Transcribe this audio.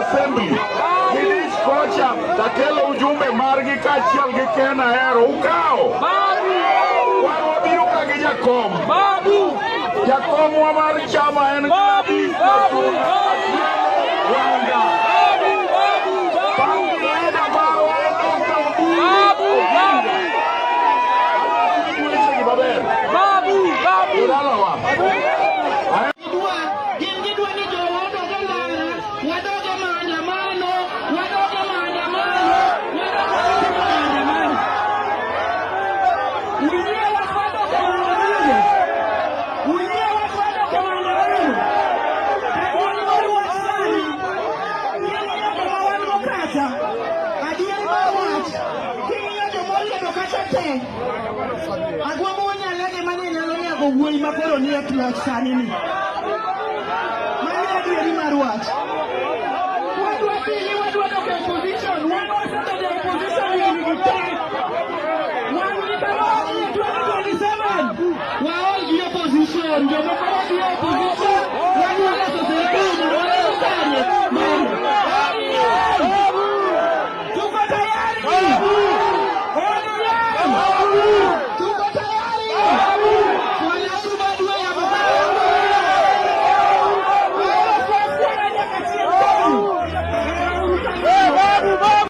Assembly. Gidich kocha takelo ujumbe margi kaachiel gi Ken Ahero. Ukawo. Wan wabiro ka gi jakom. Jakomwa mar chama en Gladys Wanga. Party leader marwa en Dr. Oburu Oginga. Wechegi maber. Jodalawa. Gin gidwa ni jowa odog e ndara, wadog e maandamano, wadog e maandamano, wadog e maandamano. Uyie wach wadok e maandamano? Uyie wach wadok e maandamano? Adier mar wach sani, king'iyo joma wan go kacha, adier mar wach, king'iyo joma oriedo kacha te, Agwambo Nyalage mane nyalo nego wuoyi ma koro nie loch sani ni. Mano adieri mar wach. Wadwa pili, wadwa dok e opposition, wan wasebedo e opposition higni gi te. Wan gi kama wadhi e 2027. Waol gi opposition, jomoko wadhi e opposition, wadwa loso sirikal mondo walos kanye. ODM! Tuko tayari? ODM!